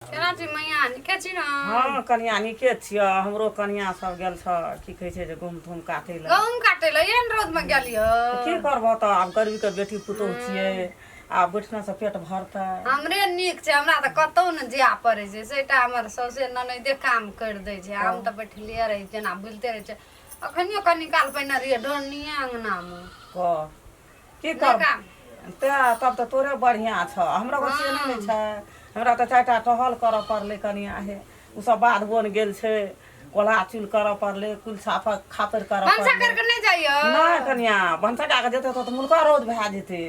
केना छी मैया नीके छी ने हँ कनिया नीके छियै हमरो कनिया सब गेल छ की कहै छै जे गहुम तहुम काटै लए गहूम काटै लए एहन रौद मे गेलियै की करबह तऽ आब गरीबके बेटी पुतोहु छियै आब बैठलासँ पेट भरतै हमरे नीक छै हमरा तऽ कतहु ने जाय पड़ै छै सेटा हमर सौसे ननैदे काम करि दै छै हम तऽ बैठले रहै छियै जेना बुलिते रहै छै अखनियो कनी काल पहिने रहियै ढोरनिये अङ्गनामे कह की नहि करब काम तेँ तब तऽ तोरे बढ़िआँ छह हमरा से नहि ने छै हमरा तऽ चारिटा टहल करऽ पड़लै कनिया हे ओ सब बाध बन गेल छै कोल्हा चूल करऽ पड़लै कुल साफ खापरि करऽ भनसा पड़लै करके नहि जाइयो नहि कनिया भनसा कए कऽ जेतै तऽ मुलका रौद भए जेतै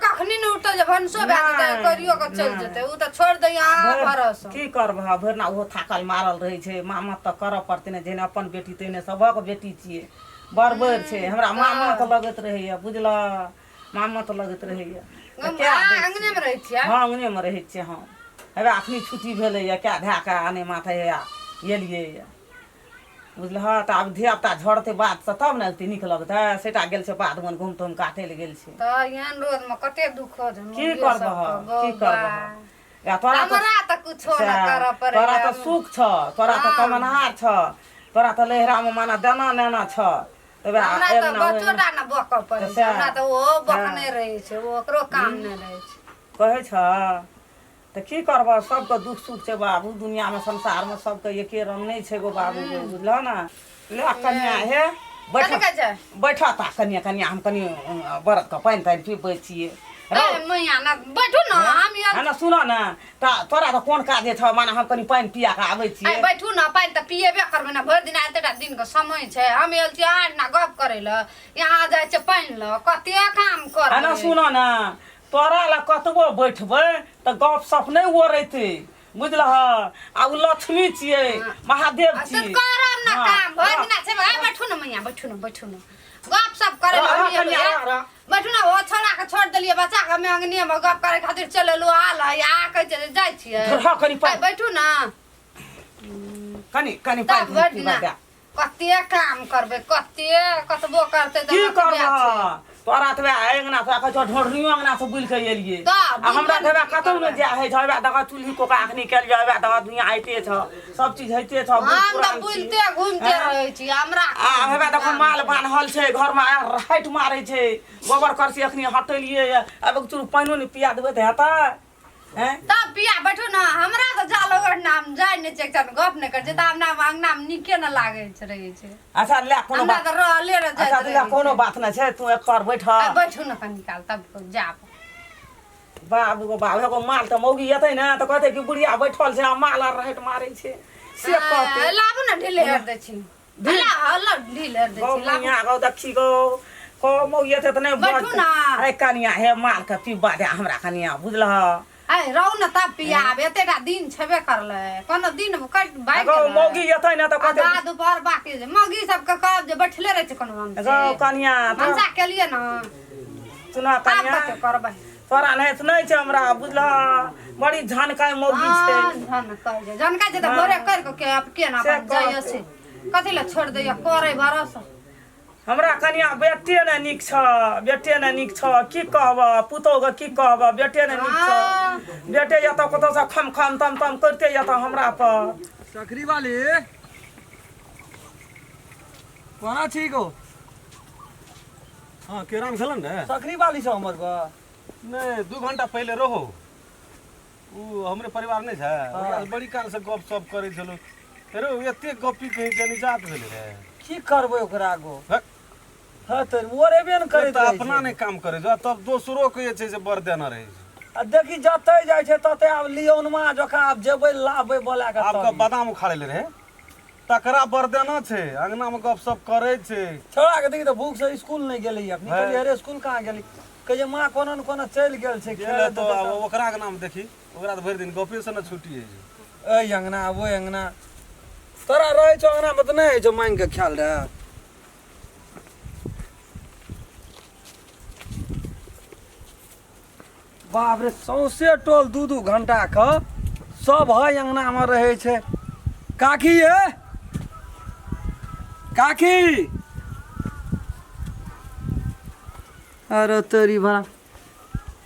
कखनी ने उठतै जे भनसो भए जेतै नहि, करियो के चलि नहि। जेतै ओ तऽ छोड़ि दैया अहाँ भरोसे की करबह भरि ना ओहो थाकल मारल रहै छै मामत तऽ करऽ पड़तै ने जेहने अपन बेटी तेहने सभक बेटी छियै बड़ छै हमरा मामा तऽ लगैत रहैया बुझलह मामा तऽ लगैत रहैया तऽ कए दै अङ्गनेमे रहै छियै हँ अङ्गनेमे रहै छियै हम हेबे अखनी छुट्टी भेलैया कए धए कऽ आने माथे हैया एलियैया बुझलह तऽ आब धियापुता झड़तै बाधसँ तब ने एते नीक लगतै सेटा गेल छै बाध बन गहुम तहुम काटै लए गेल छै तऽ एहन रोजमे कते दुख हो की करबह की करबह या तोरा तऽ हमरा तऽ कुछो नहि सएह, करऽ पड़ै तोरा तऽ सुख छह तोरा तऽ कमनहार छह तोरा तऽ लहिरामे माने देना नेना छह तऽ वएह हमरा तऽ अङ्गना ओहि बच्चो टा ने बकऽ पड़ै छै सएह। हमरा तऽ ओहो बकने रहै छै ओकरो काम नहि रहै छै कहै छह तऽ की करबह सबके दुख सुख छै बाबू दुनियामे संसारमे सबके एके रंग नहि छै गो बाबू गो बुझलह ने ले कनिया हे बैठ कथी कहै छै बैठ ता कनिया कनिया हम कनि बरदके पानि तानि पीबै छियै ए मैया ना बैठू ना हम है ना सुन ने तऽ तोरा तऽ कोन काज छौ माने हम कनि पानि पिया कऽ आबै आइ छियै बैठू ने पानि तऽ पियेबे करबै ने भरि दिन एतेटा दिन के समय छै हम आयल छी अहाँ एहिठिना गप करै लए यहाँ जाइ छै पानि लऽ कते काम है ना करबै सुन ने तोरा लए कतबो बैठबै तऽ गप सप नहि ओरेतै बुझलह आ ओ लक्ष्मी छियै महादेव आ से छियै करब ने हाँ, काम भरि हाँ। दिना छै आइ बैठू ने मैया बैठू ने बैठू ने गप सप करै लए रह, हम कनिया, एलियै। रह, रह। बैठू ने ओ छोड़ा के छोड़ देलियै बच्चा के हमे अंगने मे गप करै खातिर चलि एलहुँ आल है आ कहै छै जे जाइ छियै रह कनि आइ पानि बैठू ने कनि कनि तब पानि भरि पीबा दिना दए कते काम करबै कते कतबो करतै तऽ की ओतबे करबह छै। तोरा तऽ वएह अङ्गना से अखन छौ ढोरनियो अङ्गना से बुलि कऽ एलियै तऽ आ हमरा तऽ वएह बुलि कतहु नहि जाय होइ छै वएह दगा चूल्ही कोका अखनी केलियै वएह दगा दुनिया होइते छौ सब चीज होइते छौ बूढ़ हम तऽ पुरान छी। बुलिते घुमिते हँ? रहै छी हमरा आ हेबे देखो माल बान्हल छै घरमे राइट मारै छै गोबर करसी अखनी हटेलियै आब एक चूर पानिओ नहि पिया देबै तऽ हेतै हैं तब पिया बैठू ने हमरा तऽ जाल ओकर नाम जाइ नहि छै एकटा गप नहि करै छै तऽ हमरा अङ्गना मे नीके ने लागै छै रहै छै अच्छा ले कोनो हमरा बात तऽ रहले रह अच्छा जाइत ले रहै कोनो छै। बात नहि छै तू एक पर बैठ आ बैठू ने कनी काल तब जाब बाबू गो बाबू एगो माल तऽ मौगी एतै ने तऽ कहतै कि बुढ़िया बैठल छै आ माल आर राइट मारै छै से कहतै लाबू ने ढीले हेर दै छी ला ला ढील हेर दै गौ छी लाबू मैया गौ देखी गौ गौ मौगी एतै तऽ नहि बैठू बजतै। ने। अरे कनिया हे माल के पीबा दे हमरा कनिया बुझलह आइ रहू ने तब पियाब एतेटा दिन छेबे करलै कोनो दिन कटि भागि गौ गेलै। मौगी एतै ने तऽ कहतै आधा दुपहर बाकी छै मौगी सबके कहब जे बैठले रहै छै कोनो हम गौ कनिया तऽ भनसा केलियै ने सुना आब कनिया कते करबै तोरा नहि नहि छै हमरा बुझलह बड़ी झनकाइ मौगी छै हँ, झनकै छै झनकै छै तऽ भोरे करि कऽ के आब केना से अपन जाइए कहतै। से कथी लए छोड़ि दैए करै भरोसा हमरा कनिया बेटे ने नीक छ बेटे ने नीक छ की कहबह पुतोहके की कहबह बेटे ने नीक छ बेटे एतऽ कतौसँ खम खम तम तम करिते एतऽ हमरा पर सकरी वाली कोना छी गो हाँ केराम छलन ने सकरी वाली छौ हमर गो नहि 2 घंटा पहिले रहो ओ हमरे परिवार नहि छै ओकरा से बड़ी काल से गप सप करै छलहुँ रौ एते गप्पी कहीं के निजात भेलै रे की करबै ओकरा गो हक, हँ तऽ ओरेबे ने करैत तऽ रहै अपना छै। नहि काम करै छै आ तब दोसरो के जे छै से बर देना रहै छै आ देखी जतै जाइ छै ततै आब लियौनमा जकाँ आब जेबै लाबै बोला कऽ आब के तब। बादाम उखाड़े ले रहे तकरा बरदेना छै अंगना में गप सप करै छै छौड़ा के देखी तऽ भूख से स्कूल नहि गेलै अखनी है। कहलियै अरे स्कूल कहाँ गेली कहै छै माँ कोना ने कोना चलि गेल छै गेल खेलऽ तो आब ओकरा के नाम देखी ओकरा तऽ भरि दिन गपे से ने छुट्टी होइ छै एहि अंगना ओहि अंगना तोरा रहै छौ अंगना मे तऽ नहि होइ छौ मांगि के खायल रे बाप रे सौंसे टोल 2-2 घंटा के सब है अंगना मे रहै छै काकी ये काकी अरे तोरी भरा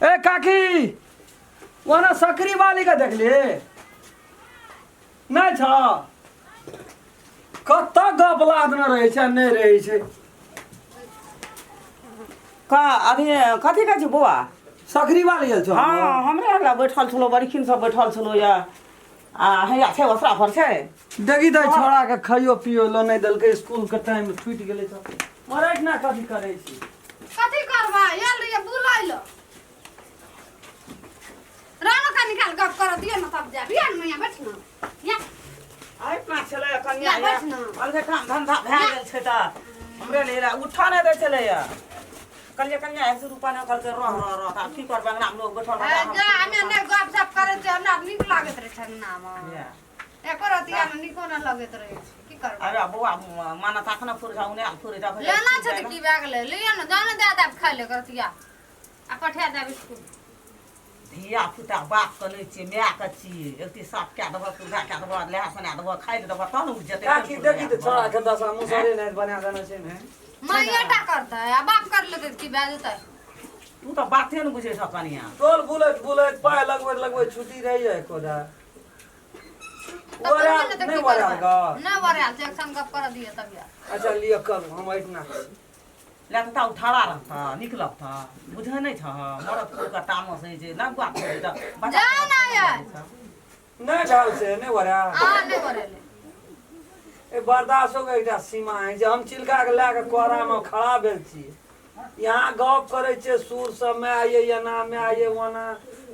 ए काकी ओना सकरी वाली के देखली नहि छ कतऽ गप लादने रहै छै आ नहि रहै छै। का अभी कथी कहै छै बौआ? सकरी वाली गेल छौ? हँ, हमरे हल्ला बैठल छलौ, बड़खिन सब बैठल छलौ या आ हैया छै ओसरा पर छै। देखी तऽ छौड़ा के खाइयो पियो लऽ नहि देलकै, स्कूल के टाइम छूटि गेलै तऽ मरैत ना कथी करै छी? कथी करबै, आयल रहियै बुलै लए। रह न कनी काल गप करऽ दियौ ने तब जायब। या ने मैया, बैठ न या। आइ छलै कनिया। या, बैठ न। अलगे काम धंधा भए गेल छै तऽ हमरे ले उठऽ नहि दै छलैया। कहलियै कनिया, 100 रुपा नहि कहलकै, रह रह रह। तऽ आब की करबै, अंगनामे लोक बैठल रहतै, हम जा, हमे नहि गप सप करै छियै, हमरा नीक लागैत रहै छै अंगनामे। या। एको रतिया ने नीको नहि लगैत रहै छै, की करबै? अरे बौआ, माना तऽ अखने फुरै छै, उन्ने फुरै छै। लेना छै तऽ की भए गेलै? लिअ ने, जाउ ने, दए देब खाइ लए रतिया आ पठा देब स्कूल। धिया पुता बापके नहि छियै, मायके छियै। एकटी साफ कए देबह, सुविधा कए देबह, लहा सुना देबह, खाइ लए देबह, तहन उठि जेतै। काकी, देखी तऽ छौड़ा के दशा, मुसरे नहि बना देने छै ने। माइए टा करतै आ बाप कर लेतै तऽ की भए जेतै? तू तऽ बाते ने बुझै छह कनिया। टोल बुलैत बुलैत, पाइ लगबैत लगबैत छुट्टी रहैया एको दा। तब ओरा करबै ने तऽ नहि की ओरायल करबै? गऽ? नहि ओरायल छै, एक संग गप करऽ दिअ तब या। अच्छा लिअ, करू, हम एहिठिना छी। ले तऽ ता ठाढ़ा रहतह, नीक लगतह? बुझै नहि छह, मरद के तामस होइ छै, नव बात होइ तऽ बच्चा। जाउ ने यै। नहि भेल से नहि ओरायल? आ नहि ओरेलै। ए बर्दाश्तो के एकटा सीमा है जे हम चिलका के लए के कोहरा मे खड़ा भेल छी, यहाँ गप करै छियै सुर सब मे, आइए एना मे, आइए ओना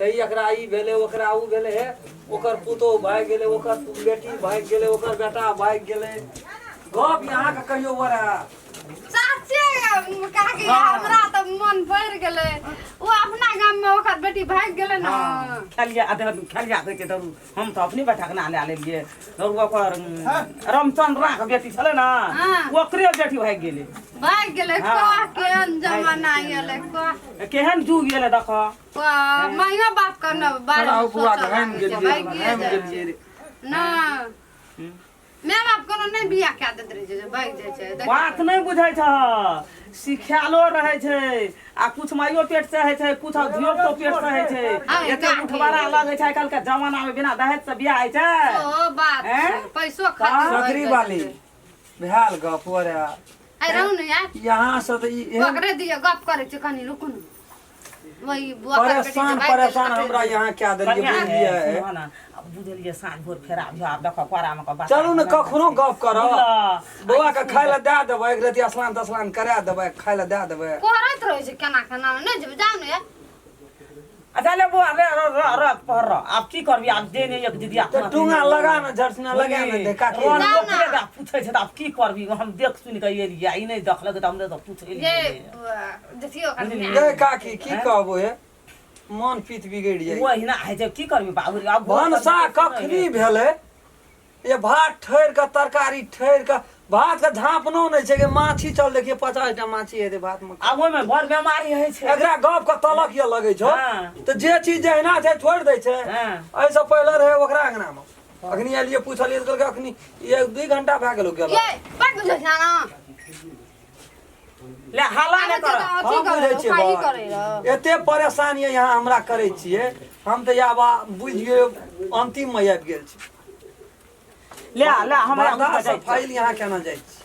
हे, एकरा ई भेलै, ओकरा ओ भेलै, हे ओकर पुतोहु भागि गेलै, ओकर बेटी भागि गेलै, ओकर बेटा भागि गेलै। गप यहाँ के कहियो ओरा। साचे काकी, हमरा तऽ मन भरि गेलै। ओ अपना गाम मे ओकर बेटी भागि गेलै ने। खेलिया खेलिया कहै छै धरू, हम तऽ अपने बेटाके ना लए लेलियै धरू। ओकर रामचंद्रा के बेटी छलै ने, ओकरे बेटी भागि गेलै। भागि गेलै। कह, केहन जमाना एलै, कह। केहन जुग एलै देख। कह, माइयो बाप के ने बारे चलाउ मे बौआ, सोचऽ घामि लागै छै, गेलियै, भागिए घामि जाइ गेलियै छै रे। ना, माय बाप कोनो नहि बियाह कए दैत रहै छै जे भागि जाइ छै देख। बात नहि बुझै छह, सिखायलो रहै छै आ कुछ माइयो पेट से होइ छै, कुछ धियो पुतो पेट से होइ छै। एते उठबारा लगै छै। आइ काल्हि के जमाना मे बिना दहेज से बियाह होइ छै? ओ बात हैं? छै, पैसो खातिर भागि सकरी जाइ वाली छै। भेल गप ओरा। आइ रहू ने यार। यहाँ से तऽ ई एहन पकड़े दिअ, गप करै छै, कनी रुकू ने। वही बुआ के बेटी जे परेशान भागि गेलै परेशान तकरे। हमरा यहाँ क्या देलियै? कनिया हे, बुझलियै? सुनह ने, आब बुझलियै, साँझ भोर फेर आबियौ। आब देखऽ कोरामे के बात। चलू ने, कखनो गप करब। बुझलह? बौआ के खाय लए दए देबै, एक रति स्नान तस्नान करा देबै, खाय लए दए देबै। करैत रहै छै केना केना। नहि जेबै, जाउ ने यार। अच्छा ले बौआ, ले र र र पहर रह। आब की करबी, आब जे नहि एक दीदी। तऽ टुंगा लगा ने, झटसिना लगा ने दे काकी। रोन जाउ ने। ओकरे दा पूछै छै तऽ आब की करबी? हम देख सुनि कऽ एलियै, ई नहि देखलक तऽ हमरे तऽ पूछै ये एलियै। देखियौ ओकर बुझलियै? माय। गे काकी, की कहबो हे, मन पीत बिगड़ि जाइ। ओहिना होइ छै, की करबी बाबू आब? भनसा कखनी भेलै? ये भात ठहरि कऽ, तरकारी ठहरि कऽ, भात के झाँपनो नहि छै कि माछी। चल देखिए, 50 टा माछी हेतै भात मे। आब ओहिमे बड़ बेमारी होइ छै। एकरा गप के तलक ये लगै छौ। तऽ जे चीज जहिना छै छोड़ि दै छै। एहिसँ पहिले रहै ओकरा अंगना मे, अखनी एलियै, पूछलियै तऽ कहलकै अखनी 1-2 घंटा भए गेलो गेल। ये बड बुझै छै ने। ले हाला नहि कर। अथी हम करै बुझै छियै उपाय बड़। करै रह। एते परेशान ये यहाँ हमरा करै छियै, हम तऽ आब बुझि गेलियै, अंतिम मे आबि गेल छी। ले ले, हमरा बर्दाश्त से फाइल यहाँ केना जाइ छी?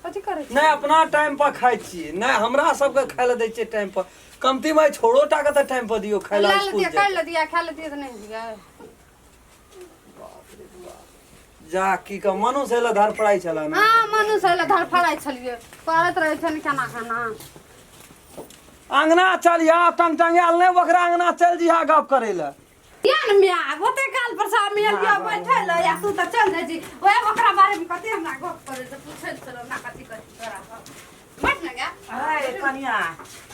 कथी करै छै? नहि अपना टाइम पर खाइ छियै, नहि हमरा सबके खाइ लए दै छियै टाइम पर। कमती में छोड़ो टा के तऽ टाइम पर दियौ खाइ ले लए स्कूल लेतियै, जाय। कर लेतियै, खा लेतियै तऽ नहि दियै। जा की कह, मनुष्य लए धरफड़ाइ छलै ने। हाँ, मनुष्य लए धड़फड़ाइ छलियै, करैत रहै छनि केना केना। अंगना चल या, टंग टंगायल नहि, ओकरा अंगना चल जिहा गप करै लए। या ने माय, ओते काल पर सब मिलियो बैठे ल या तू तऽ चल जाइ छी। ओए ओकरा बारे में कते हमरा गप करै तऽ पूछै छलौ ना, कथी कथी तोरा सब। बैठ ने गे। अरे कनिया,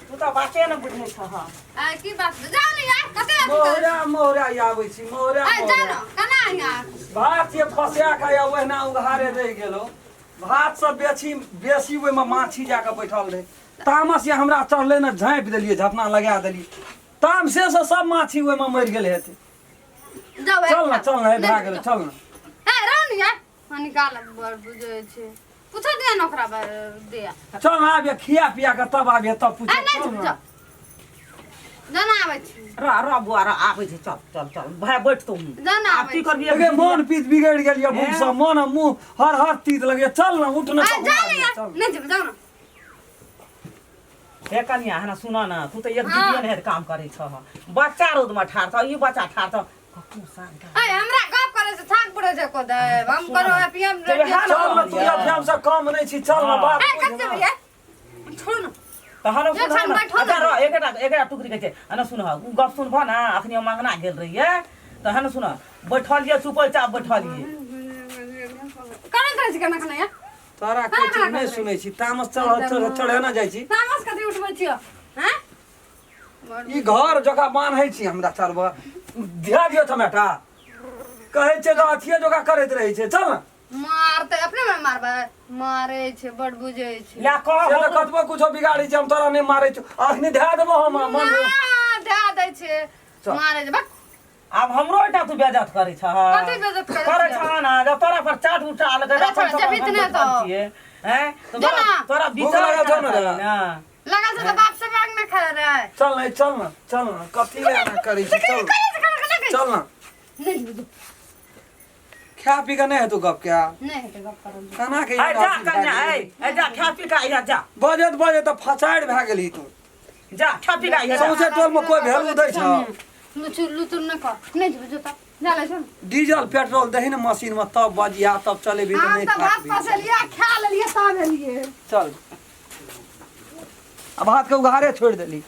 तू तऽ बाते ने बुझै छह। आ की बात, जाउ ने यार, कते अथी करै मोहरा मोहरा आबै छी, मोहरा। आ जा मोहरा ने, केना यार? भात ये फंसा के या ओहिना उघारे रहि गेलो। भात सब बेसी बेसी ओहिमे माछी जाके बैठल रहै। तामस ये हमरा चढ़लै ने, झाँपि देलियै, झपना लगा देलियै, तामसे से सब माछी ओहिमे मरि गेल हेतै। जाउ। चल ने, चल ने, भए गेलै, चल ने। ए रह ने यार, निकाल, बड़ बुझै छै। पूछ दिया ने ओकरा बारे दिया। चल ने, आबिये खिया पिया के तब आबिये, तब पूछ। आ नहीं चल ने। जाओ। जाना आबै छी। रह रह बुआ रह, आबै छै, चल चल चल भाय, बैठ तू। जाना आब आबै की छी। करबी? एगे मन पीत बिगड़ि गेल यऽ भूख सँ, मन आ मुँह हर हर तीत लगैया। चल न, उठ न। आ, जा ने यार, चल। नहि जेबै, जाउ ने। हे कनिया, हना सुन न, तू तऽ एक हाँ। दीदी ने काम करै छह, बच्चा रौद में ठाढ़ छह, ई बच्चा ठाढ़ छह, कखनो साँझ का ऐ हमरा गप करै से थाक पड़ै छै को देब हम करो एपीएम। तऽ वएह ने। चल न, तू अफियाम सँ कम नहि छी, चल न बात ऐ बुझ कते न। भैया, छोड़ू न। तऽ हन एक सुन क्षण न, बैठो ने। अच्छा रह, एकटा एकटा टुकड़ी कहै छै, हन सुन, उ गप सुनबह ने। अखनी हम अंगना गेल रहियै तऽ हन सुन, बैठलियै चुपचाप बैठलियै। करैत रहै छी केना केना यार। तोरा कहै छी नहि सुनै छी, तामस चढ़ चढ़ चढ़े ना जाइ छी। तामस कथी उठबै छियो हैं? ई घर जकाँ बान्है छी हमरा चरब ध्यान दियौ टमाटा कहै छै तऽ अथिये जकाँ करैत रहै छै। चल न। मारतै अपने में मारबै, मारै छै, बड बुझै छै। ला कह। से तऽ कतबो कुछो बिगाड़ै छै, हम तोरा नहि मारै छौ। अखनी धए देबो हम मन। ना धए दै छै। चल। मारै छै बक। आब हमरो एकटा तू बेजत करै छह। कथी बेइज्जत करै करै छियै? छह ने, जब तोरा पर चाट उठा लगे। अरे छोड़, जेबही तऽ नहि तऽ। हैं तऽ जो तोरा ना। तोरा भूख विचार लागल छौ ने रे? ना। लगल छै तऽ बाप से मांग ने खाय रे। चल न, चल न, चल न, कथी लए एना करै छी? चल, चल न। नहीं जेबै, खा पी के नहि हेतौ गप क्या? नहीं हेतै गप करल। केना के ऐ जा कन्या, ऐ ऐ जा, खा पी के आइया जा। बजैत बजैत तऽ फसाड़ि भए गेलही तू। जा, खा पी के आइया जा। सौंसे टोल में कोई वैल्यू दै छौ? लुचुर लुचुर नहि कर, नहि जेबै, जोता जा ले सुन। डीजल पेट्रोल दही ने मशीन में, तब बजिया, तब चलेबी तऽ हम नहि तऽ भात थाकबी। पसेलियै, खा लेलियै, तब एलियै। चल, आ भात के उघारे छोड़ि देली।